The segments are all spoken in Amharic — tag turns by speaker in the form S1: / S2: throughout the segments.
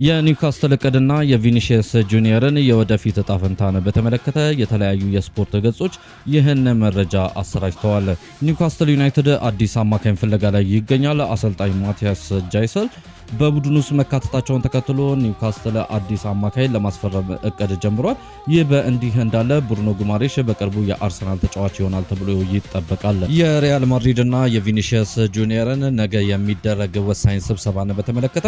S1: የኒውካስትል እቅድና የቪኒሺየስ ጁኒየርን የወደፊት እጣ ፈንታን በተመለከተ የተለያዩ የስፖርት ገጾች ይህን መረጃ አሰራጭተዋል። ኒውካስትል ዩናይትድ አዲስ አማካኝ ፍለጋ ላይ ይገኛል። አሰልጣኝ ማቲያስ ጃይሰል በቡድኑ ውስጥ መካተታቸውን ተከትሎ ኒውካስትል አዲስ አማካኝ ለማስፈረም እቅድ ጀምሯል። ይህ በእንዲህ እንዳለ ብሩኖ ጉማሬሽ በቅርቡ የአርሰናል ተጫዋች ይሆናል ተብሎ ይጠበቃል። የሪያል ማድሪድና የቪኒሺየስ ጁኒየርን ነገ የሚደረግ ወሳኝ ስብሰባን በተመለከተ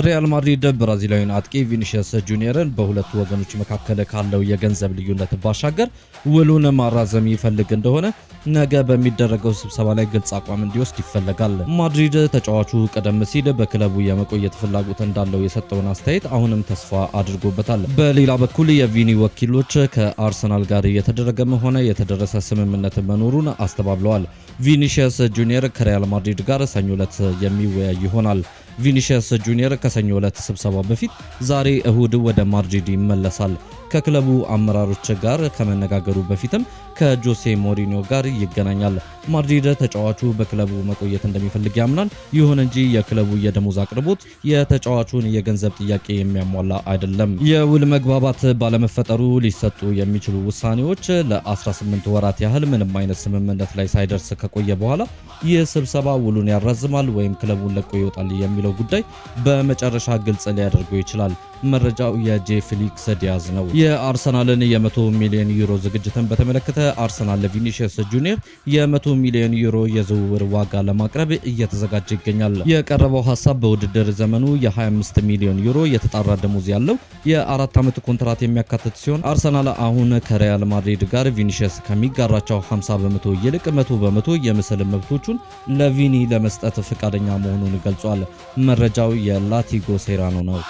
S1: ሪያል ማድሪድ ብራዚላዊን አጥቂ ቪኒሺየስ ጁኒየርን በሁለቱ ወገኖች መካከል ካለው የገንዘብ ልዩነት ባሻገር ውሉን ማራዘም ይፈልግ እንደሆነ ነገ በሚደረገው ስብሰባ ላይ ግልጽ አቋም እንዲወስድ ይፈለጋል። ማድሪድ ተጫዋቹ ቀደም ሲል በክለቡ የመቆየት ፍላጎት እንዳለው የሰጠውን አስተያየት አሁንም ተስፋ አድርጎበታል። በሌላ በኩል የቪኒ ወኪሎች ከአርሰናል ጋር የተደረገም ሆነ የተደረሰ ስምምነት መኖሩን አስተባብለዋል። ቪኒሺየስ ጁኒየር ከሪያል ማድሪድ ጋር ሰኞ ዕለት የሚወያይ ይሆናል። ቪኒሺየስ ጁኒየር ከሰኞ ዕለት ስብሰባ በፊት ዛሬ እሁድ ወደ ማድሪድ ይመለሳል። ከክለቡ አመራሮች ጋር ከመነጋገሩ በፊትም ከጆሴ ሞሪኒዮ ጋር ይገናኛል። ማድሪድ ተጫዋቹ በክለቡ መቆየት እንደሚፈልግ ያምናል። ይሁን እንጂ የክለቡ የደሞዝ አቅርቦት የተጫዋቹን የገንዘብ ጥያቄ የሚያሟላ አይደለም። የውል መግባባት ባለመፈጠሩ ሊሰጡ የሚችሉ ውሳኔዎች ለ18 ወራት ያህል ምንም አይነት ስምምነት ላይ ሳይደርስ ከቆየ በኋላ ይህ ስብሰባ ውሉን ያራዝማል ወይም ክለቡን ለቆ ይወጣል የሚለው ጉዳይ በመጨረሻ ግልጽ ሊያደርገው ይችላል። መረጃው የጄ ፊሊክስ ዲያዝ ነው። የአርሰናልን የ100 ሚሊዮን ዩሮ ዝግጅትን በተመለከተ አርሰናል ለቪኒሺየስ ጁኒየር የ100 ሚሊዮን ዩሮ የዝውውር ዋጋ ለማቅረብ እየተዘጋጀ ይገኛል። የቀረበው ሀሳብ በውድድር ዘመኑ የ25 ሚሊዮን ዩሮ የተጣራ ደሞዝ ያለው የ4 ዓመት ኮንትራት የሚያካትት ሲሆን አርሰናል አሁን ከሪያል ማድሪድ ጋር ቪኒሺየስ ከሚጋራቸው 50% ይልቅ 100% የምስል መብቶቹን ለቪኒ ለመስጠት ፈቃደኛ መሆኑን ገልጿል። መረጃው የላቲጎ ሴራኖ ነው።